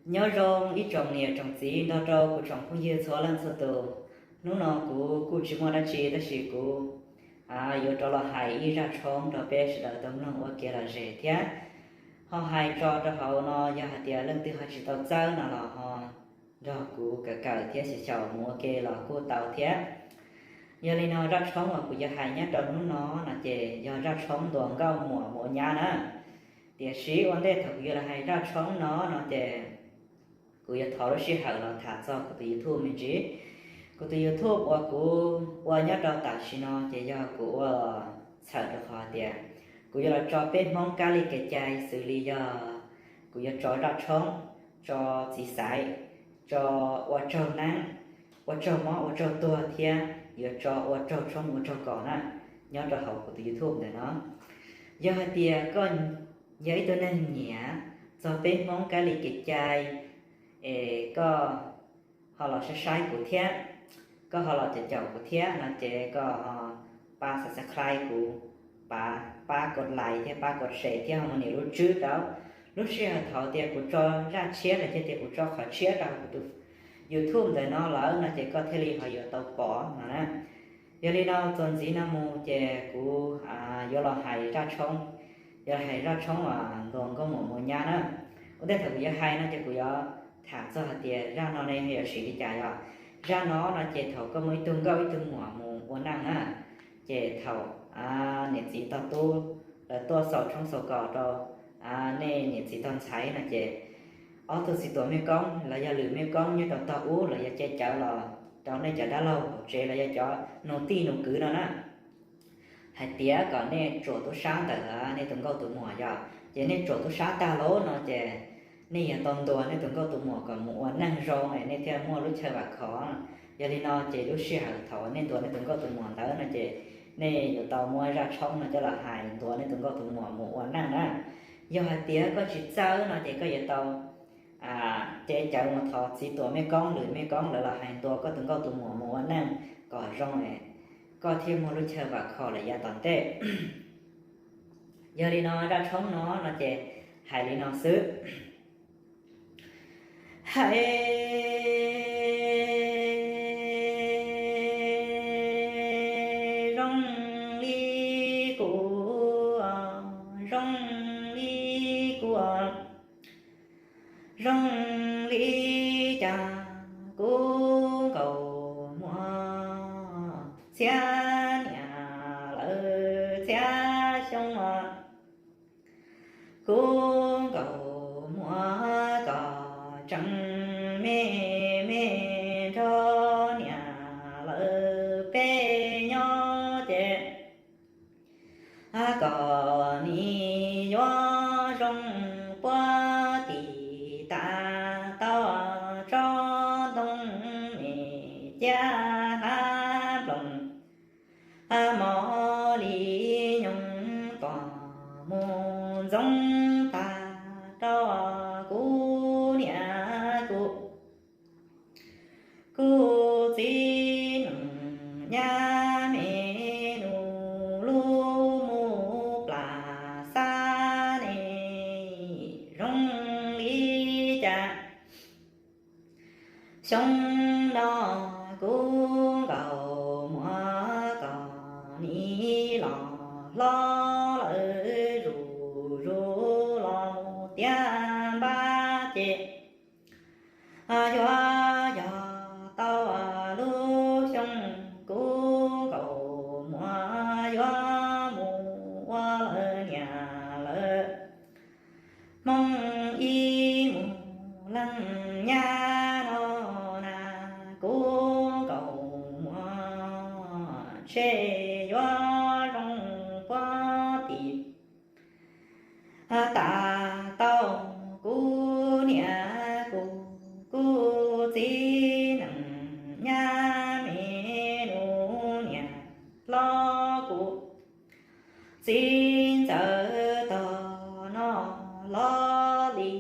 Nyob zoo ib tsoom niam tsoom txiv nrog rau kuv tsoom phooj ywg txhua leej txhua tus. Hnub no kuv kuj tsis muaj dab tsi tab sis kuv yuav rov los hais ib zaj tshoob rau peb sawv daws tau mloog ua kev lom zem thiab. Ho hais tso rau hauv no yog hais tias leej twg ho tsis tau txawb no los ho nrog kuv kawm kawm thiab xyaum xyaum mus ua ke los kuj tau thiab. Yog li no zaj tshoob uas kuv yuav hais nyob rau hnub no no ces yog zaj tshoob ntuas nkauj muam mus ua nyab na. Tiam sis ua ntej thaum kuv yuav los hais zaj tshoob no no ces kuv yuav thov lub sij hawm los tham txog kuv tus YouTube me ntsis. Kuv tus YouTube uas kuv ua nyob rau tam sim no ces yog kuv ua txhawm rau qhov tias kuv yuav los tso peb Hmoob kab li kev cai xws li yog kuv yuav tso zaj tshoob, tso txiv xaiv, tso ua tsaug neeb, ua tsaug mob ua tsaug tuag thiab yuav tso ua tsaug tshoob ua tsaug kos na, nyob rau hauv kuv tus YouTube ntawm no. Yog hais tias koj yog ib tug neeg nyiam txog peb Hmoob kab li kev cai es koj ho los saib saib kuv thiab, koj ho los caum caum kuv thiab no ces koj ho pab subscribe kuv, pab, pab kos like thiab pab kos share thiab ho mus nias lub tswb rau. Lub sij hawm thaum tias kuv tso zaj tshiab los yog tias kuv tso qhov tshiab rau hauv kuv tus YouTube ntawm no lawm no ces koj thiaj li ho yuav tau pom no na. Yog li no txuas ntxiv no mus ces kuv yuav los hais zaj tshoob, yuav los hais zaj tshoob uas ntuas nkauj muam mus ua nyab na. Ua ntej thaum kuv yuav hais no ces kuv yuav tham txog hais tias zaj no ne yuav siv li cas yom. Zaj no no ces thaum koj muaj ib tug nkauj ib tug muam mus ua neej na, ces thaum niam txiv tog tub lawv tuaj xaus tshoob xaus kos rau nej niam txiv tog ntxhais no ces ob tug txiv tuam mej koob los yog lwm mej koob nyob rau tog ub lawv yuav ce cawv los rau nej cov dab laug hauv tsev los yog cov nus tij nus kwv no na, hais tias kom nej tsuam tub sab ntawm nej tus nkauj tus muam yom. Ces nej tsuam tub sab tag lawm no ces nej yuav tau ntuas nej tus nkauj tus muam kom mus ua neej zoo es nej thiaj muaj lub chaw vam khom. Yog li no ces lub sij hawm thaum nej ntuas nej tus nkauj tus muam ntawd no ces nej yuav tau muab zaj tshoob no coj los hais ntuas nej tus nkauj tus muam mus ua neej na. Yog hais tias koj tsis txawj no ces koj yuav tau ce cawv mus thov txiv tuam mej koob lwm mej koob lawv los hais ntuas koj tus nkauj tus muam mus ua neej kom zoo es koj thiaj muaj lub chaw vam khom lawm yav tom ntej. Yog li no zaj tshoob no no ces hais li no xwb. Hais zoo li kuv, zoo li kuv, zoo li cas kuv nkauj muam txhiab niam lawv txhiab xyoo, kuv nkauj muam koj tseem me me nrog niam lawv peb nyob ces koj nim yuav zoo puag tim tas tau tsob ntoo me ciaj hlab nploos mos li nyoos tom mus ntxoov tag rau kuv niam kuv, kuv txiv neej nyab me nus lub mus plas xab ne zoo li cas. Xyoo no kuv nkauj muam koj nim los hlob lawm, zuj zus los mus tiav npab ces yuav yog tau lub xyoo kuv nkauj muam yuav mus ua lawv niam lawv Hmoob ib mus leej nyab no na, kuv nkauj muam ntshe yuav zoo puag tim tas tau kuv niam kuv, kuv txiv neej nyab me nus niam hlob kuv, txiv ntxawm tog no hlob li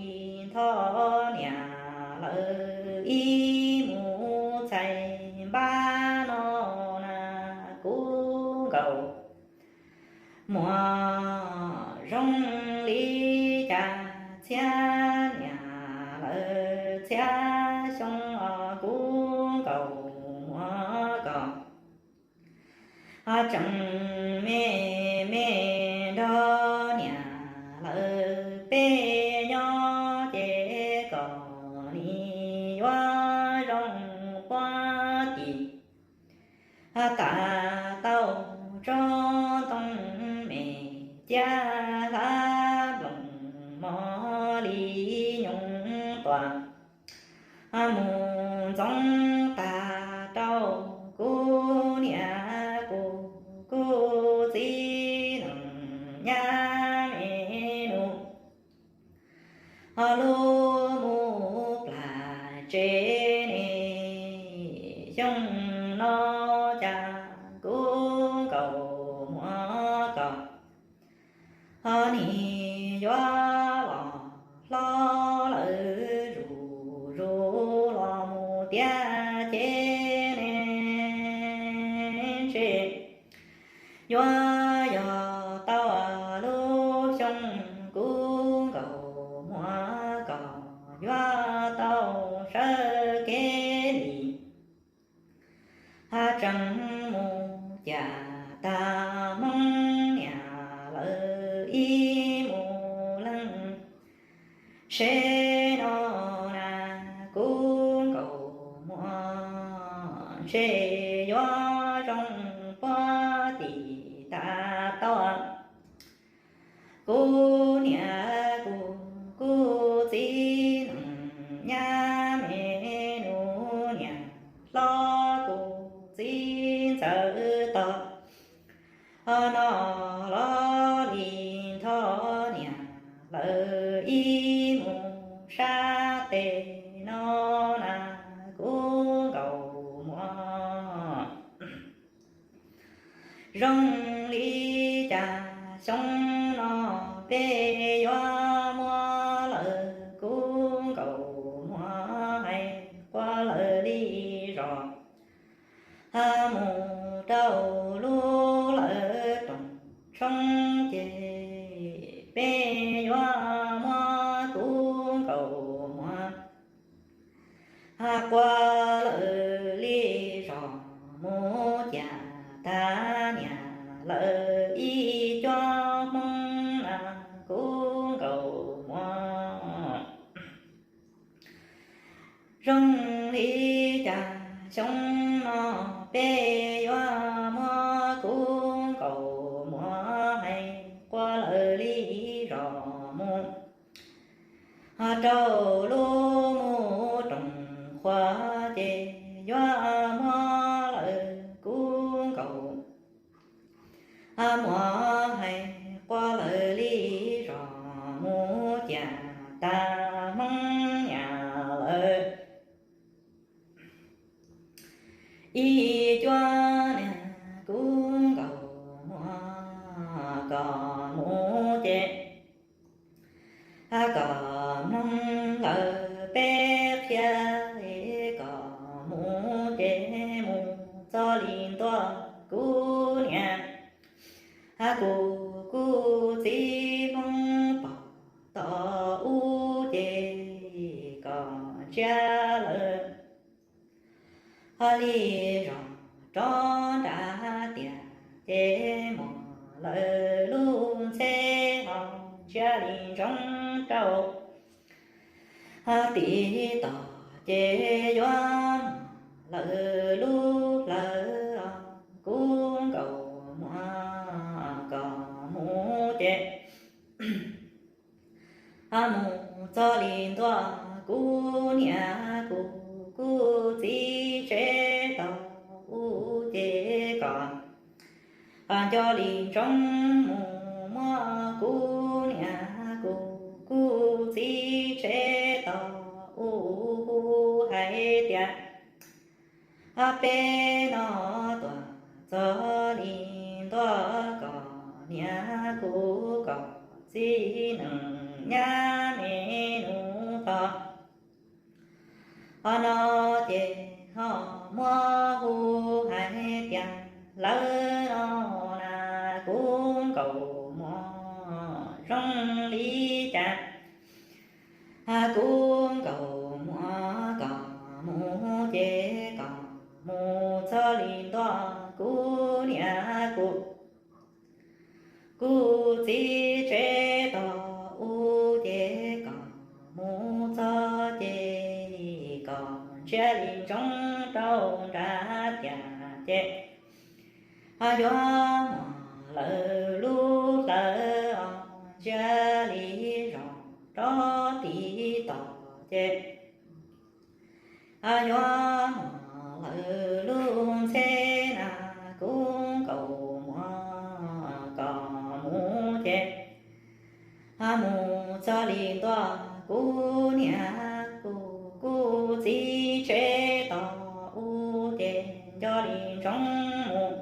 nthos niam lawv ib mus txhais npab no na, kuv nkauj muam zoo li cas txhiab niam lawm txhiab xyoo os kuv nkauj muam koj. Tseem me me nrog niam lawv peb nyob ces koj nim yuav zoo puag tim tas tau tsob ntoo me cia hlav nplooj mos li nyoog tuaj mus ntxoov tag rau kuv niam kuv kuv txiv neej nyab me nus. Ho lub mus plam tsev ne, xyoo no cas kuv nkauj muam koj ho nim yuav los hlob lawm zuj zus los mus tiav ces ne, ntshe yuav yog tau lub xyoo kuv nkauj muam koj yuav tau sawv kev li ha tseem mus cas tag hmoob niam lawv ib mus leej. Seb no na kuv nkauj muam ntshe yuav zoo puag tim tas tau kuv niam kuv kuv txiv neej nyab me nus niam hlob kuv txiv ntxawm tog. Ho no los li nthos niam lawv ib mus sab tes no na kuv nkauj muam. Zoo li cas xyoo no peb yuav muab lawv kuv nkauj muam hais qua lawv li zos ha mus rau lub lawv rooj tshoob ces peb yuav muab kuv nkauj muam ha qua lawv li zos mus cas tag niam lawv ib cuab hmoob na kuv nkauj muam. Zoo li cas xyoo no peb yuav muab kuv nkauj muam hais qua lawv li zos mus rau lub mus rooj qhuav ces yuav muab lawv kuv nkauj muam hais qua lawv li zos mus cas tag hmoob niam lawv ib cuab niag kuv nkauj muam kom mus ces kom mloog lawv peb qhia kom mus ces mus txog li ntua kuv niam kuv kuv txiv hmoob pom tau ub ces kom ntsia lawv li zos rov nram tiaj ces muab lawv lub ntxheb ho ntsia li ntsoov rau tim tod ces yuav muab lawv lub hlawv kuv nkauj muam kom mus ces mus txog li ntua kuv niam kuv kuv txiv tsev tau ub ces kom nco li ntsoov mus muab kuv niam kuv kuv txiv tsev tau ub hu hais tias peb no tuaj txog li ntua kom niam kuv kom txiv neej nyab me nus tog. Ho no ces ho muab hu hais tias lawv no na kuv nkauj muam zoo li cas Kub nkaus muag kom mus ces kom mus txog li ntua, kuv niam kuv, kuv txiv tsev tog ub ces kom mus txog ces kom ntsia li ntsoov rau nrad tiag ces yuav muab lawv lub hlawv os, ntsia li zos rau tim tod ces yuav muab lawv lub ntxheb na, kub nkaus muag kom mus ces mus txog li ntua, kuv niam kuv, kuv txiv tsev tog ub ces nco li ntsoov mus.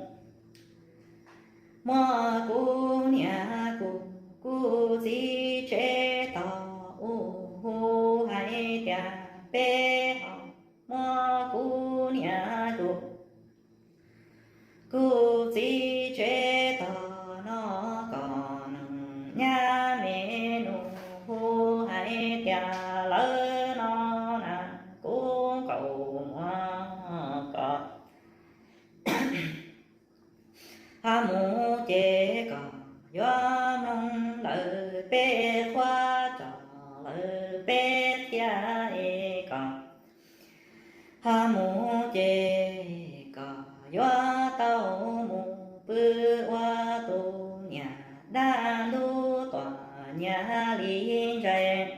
Muab kuv niam kuv, kuv txiv tsev tog ub hu hais tias peb ho muab kuv niam kuv, kuv txiv tsev tog no kom neeg nyab me nus hu hais tias lawv no na, kub nkaus muag kom mus ces kom yuav mloog lawv peb qhuab, coj lawv peb qhia es kom mus ces kom yuav tau mus pw ua tus niam dab ntub tuam nyias li ntses.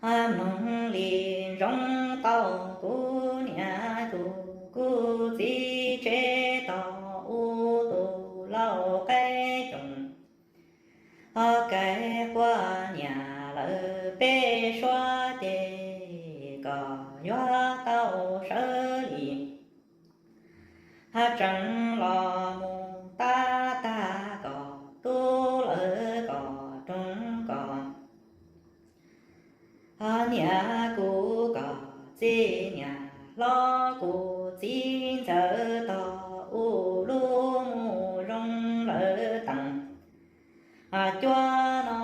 Mloog li ntsoov tau kuv niam kuv, kuv txiv tsev tog ub tus lauj qaib coom, ho kais quas niam lawv peb suab ces kom yuav tau sawv li ha tseev los mus tab tag kom tub lawv kom roog kom niam kuv kom txiv niam hlob kuv txiv ntxawm tog ub lub mus zoo lawv teem cuab no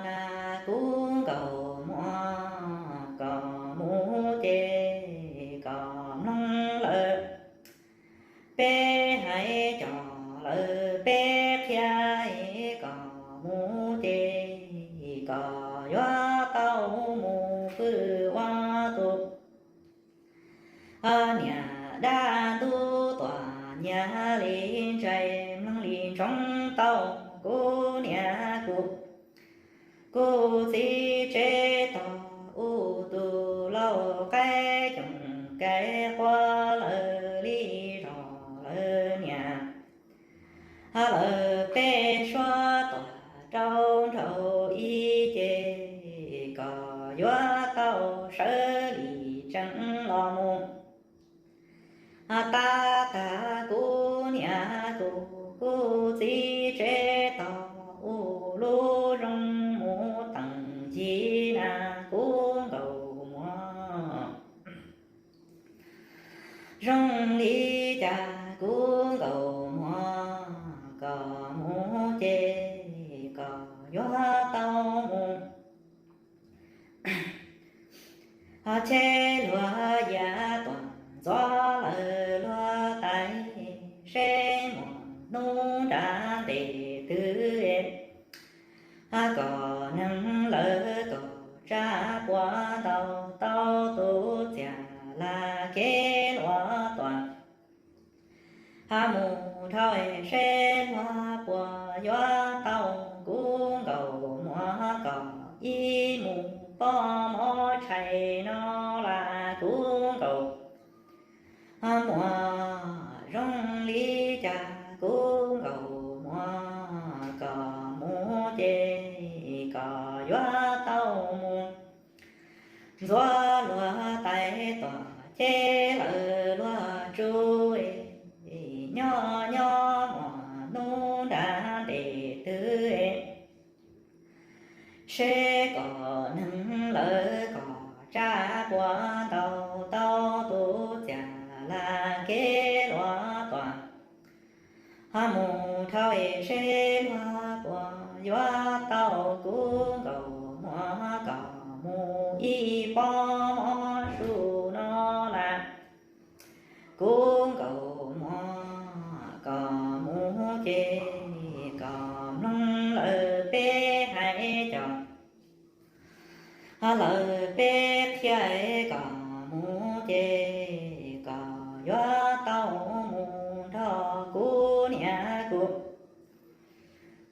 na, kub nkaus muag kom mus ces kom mloog lawv peb hais, coj lawv peb qhia kom mus ces kom yuav tau mus pw ua tus niam dab ntub tuam nyias li ntses. Mloog li ntsoov tau kuv niam kuv, kuv txiv tsev tog ub tus lauj qaib coom, kais quas lawv li zos lawv niam lawv peb suab tuam rau nraum ib ce, kom yuav tau sawv li tseev los mus tab tag kuv niam kuv, kuv txiv tsev tog ub lub zoo mus teem ci na, kub nkaus muag zoo li cas, kub nkaus muag kom mus ces kom yuav tau mus ho cheb luag yias tuam ntxov lawv luag tais, seb muaj hnub nrad ntes twg kom neeg lawv kom tsa puas ntaus tau tus txias las kev luag tuam ha mus dhau seb luag puas yuav tau, kub nkaus muag kom ib mus pob mov tshais no las, kub nkaus muag zoo li cas, kub nkaus muag kom mus ces kom yuav tau mus ntxuav luag tais tuam, cheb lawv luag tsuj, nyob nyob muaj hnub nrad ntes twg seb kom neeg lawv kom tsa puas ntaus tau tus txias las kev luag tuam ha mus dhau seb luag puas yuav tau, kub nkaus muag kom ib pob mov su no las, kuv nkaus muag kom mus ces kom mloog lawv peb hais cov, lawv peb qhia kom mus ces kom yuav tau mus nrog kuv niam kuv,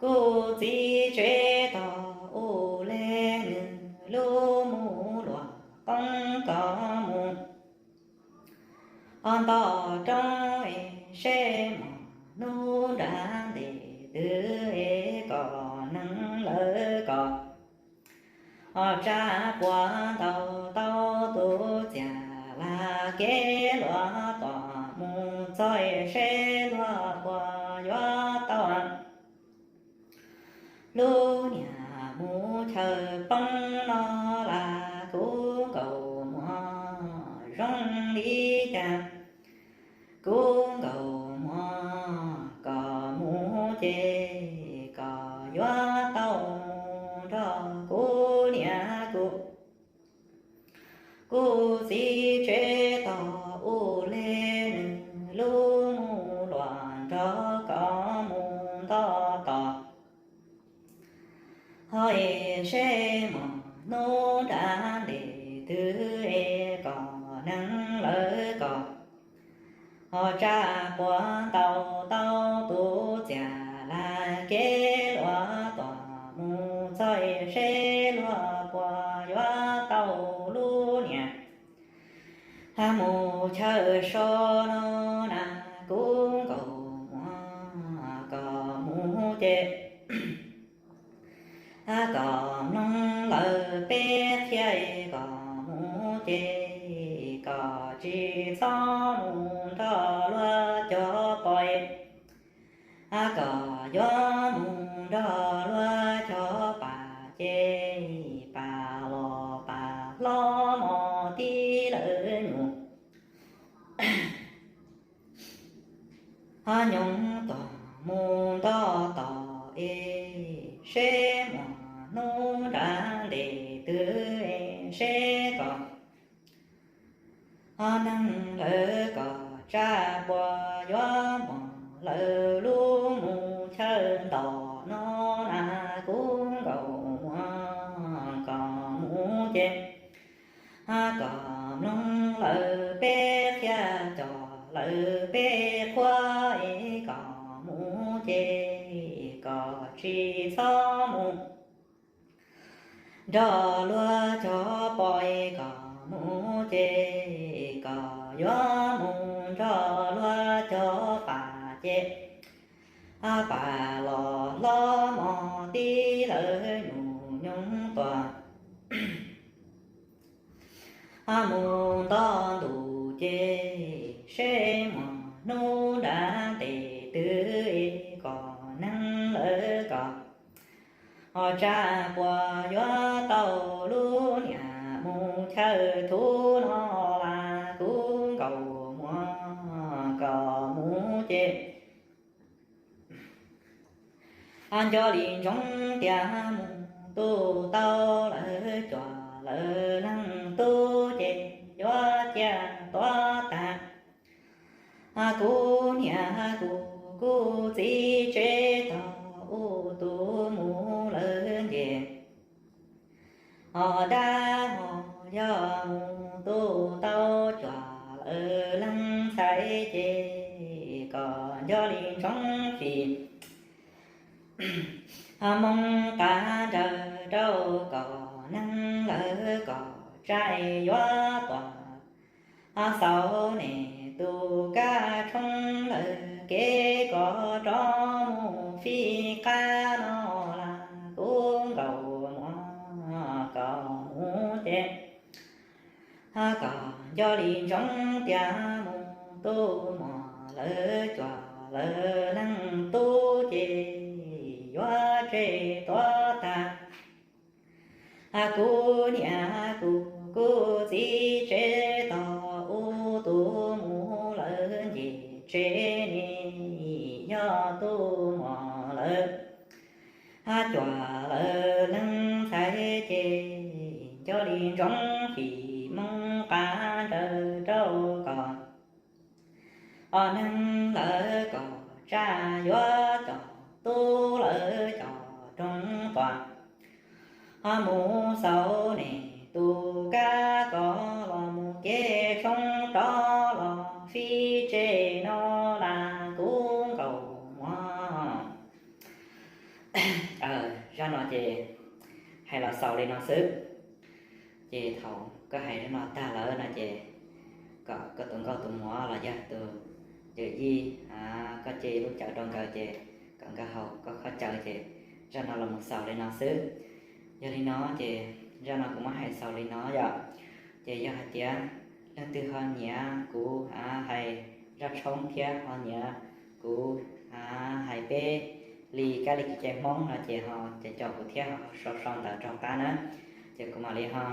kuv txiv tsev tog ua le nws lub mus luam qoob kom mus nto roob es seb mos hnub nrab ntes twg es kom neeg lawv kom ho tsa puas ntaus tau tus txiag laj kev luag tom mus txog es seb luag puas yuav tau lub niam mus chaw poob no las kuv nkaus muag zoo li cas. Kuv nkaus muag kom mus ces kom yuav tau mus nrog kuv niam kuv, kuv txiv tsev tog ua le nws lub mus luam nrog kom mus nto tom ho es seb mos hnub nrab ntes twg es kom neeg lawv kom ho tsa puas ntaus tau tus txiag laj kev luag tom mus txog es seb luag puas yuav tau lub niam mus chaw so no na. Kuv nkaus muag kom mus ces kom mloog lawv peb qhia kom mus ces kom tsis txhob mus nrog luag cov pom kom yuav mus nrog luag cov pam ces pam los pam hlob mos tib lawv nyuam ho nyoov tuag mus nto tom es seb mos hnub nrab ntes twg es seb kom ho neeg lawv kom tsa puas yuav mos lawv lub mus chaw ntom no na. Kuv nkaus muag kom mus ces kom mloog lawv peb qhia cov lawv peb qhuab es kom mus ces kom tsis txhob mus nrog luag cov pom kom mus ces kom yuav mus nrog luag cov pam ces pam los hlob mos tib lawv nyuam nyoov tuag mus nto ntuj ces seb mos hnub nrab ntes twg kom neeg lawv kom ho tsa puas yuav tau lub niam mus chaw thuv no las. Kuv nkaus muag kom mus ces nco li ntsoov tias mus tu tau lawv cuam lawv leej tub ces yuav cia tuav tag kuv niam kuv, kuv txiv tsev tog ua tus mus lawv nce ho dab ho yog mus tu tau cuam lawv leej ntxhais ces kom nco li ntsoov fim ho moo qab nraws rau kom neeg lawv kom tsa yuav tuam ho xaus nim tus kab tshoob lawv kev kom rov mus fij qab no las. Kuv nkaus muag kom mus ces ho kom nco li ntsoov tias mus tu muag lawv cuam lawv leej tub ces yuav tseg tuav tag kuv niam kuv, kuv txiv tsev tog ua tus mus lawv nce tsev ne. Yog tu muag lawv cuam lawv leej ntxhais ces Cov li ntsoov fim Hmoob qab ntsawv rau kom ob neeg lawv kom tsaj yuav cov tub lawv cov roog tuam. Ho mus xaus nej tus kab kos los mus kev tshoob rov los fij tseg no las kuv nkaus muag. Zaj no ces hais los xaus li no xwb. Ces thaum koj hais zaj no tag lawm no ces kom koj tus nkauj tus muam los yog tus yawm yij koj ce lub cawv rau nkawd ces kom nkawd haus koj khaub cawv ces zaj no los mus xaus li no xwb. Yog li no ces zaj no kuv muab hais xaus li no yom. Ces yog hais tias leej twg ho nyiam kuv hais zaj tshoob thiab ho nyiam kuv hais peb li kab li kev cai Hmoob no ces ho caum kuv thiab ho sau sau ntawv rau qab na. Ces kuv mam li ho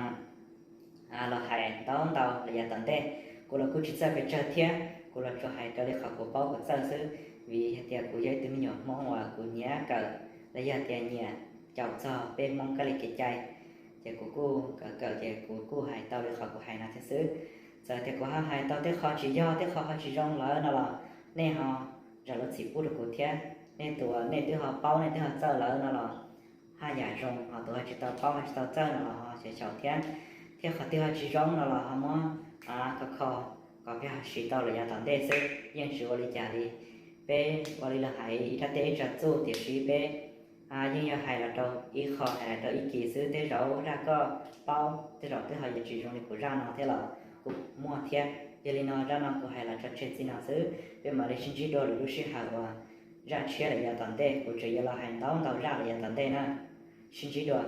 los hais ntau ntau los yav tom ntej. Kuv los kuj tsis txawj pes tsawg thiab, kuv los tsuas hais raws li qhov kuv paub kuv txawj xwb, vim hais tias kuv yog ib tug me nyuam Hmoob uas kuv nyiam kawm los yog tias nyiam caum txog peb Hmoob kab li kev cai. Ces kuv kuj kawm kawm ces kuv kuj hais tau li qhov kuv hais no thiab xwb. Txawm tias kuv ho hais tau tej qho tsis yog tej qho ho tsis zoo lawm no los nej ho zam lub txim pub rau kuv thiab. Nej tus uas nej twb ho paub nej twb ho txawj lawm no los haj yam zoo, ho tus ho tsis tau paub ho tsis tau txawj no los ho xyaum xyaum thiab. Thiab qhov twg ho tsis zoo no los ho muab kho kho kom peb ho siv tau los yav tom ntej xwb, yeej tsis ua li cas li. Peb ua li los hais ib rab teb ib tsa txuj tiam sis peb yeej yog hais los rau ib qho hais los rau ib kis xwb, tej zaum zaj koj paub tej zaum twb ho yuav tsis zoo li kuv zaj no thiab los kuj muaj thiab. Yog li no zaj no kuv hais los tso tseg txij no xwb, peb mam li sib ntsib dua lwm lub sij hawm uas zaj tshiab los yav tom ntej, kuv tseem yuav los hais ntau ntau zaj los yav tom ntej na. Sib ntsib dua.